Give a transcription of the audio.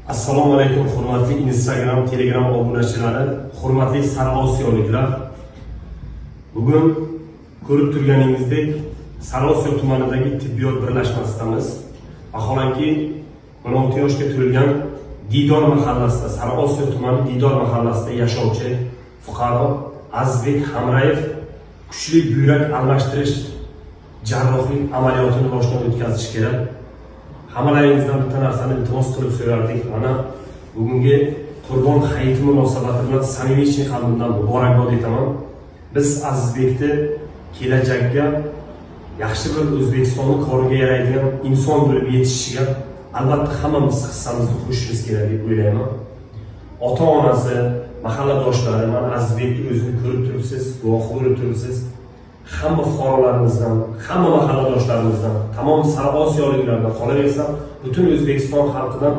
Assalomu alaykum, hurmatli Instagram, Telegram obunachilari, hurmatli Sariosiyoliklar. Bugun ko'rib turganingizdek Sariosiyo tumanidagi tibbiyot birlashmasidamiz. Vaholanki 16 yoshga to'lgan Diydor mahallasida, Sariosiyo tumani Diydor mahallasida yashovchi fuqaro Azizbek Hamrayev kuchli buyrak almashtirish jarrohlik amaliyotini boshdan o'tkazishi kerak. Hammalaringizdan bitta narsani iltimos qilib so'rardik. Mana bugungi Qurbon hayiti munosabati bilan samimiy chin qalbimdan muborakbod etaman. Biz Azizbekni kelajakka yaxshi bir O'zbekistonni koriga yaraydigan inson bo'lib yetishishiga albatta hammamiz hissamizni qo'shishimiz kerak deb o'ylayman. Ota-onasi, mahalladoshlari, mana Azizbekni o'zini ko'rib turibsiz, guvohi bo'lib turibsiz. Hamma fuqarolarimizdan, hamma mahalladoshlarimizdan, tamom Sariosiyoliklardan, qolaversa butun O'zbekiston xalqidan.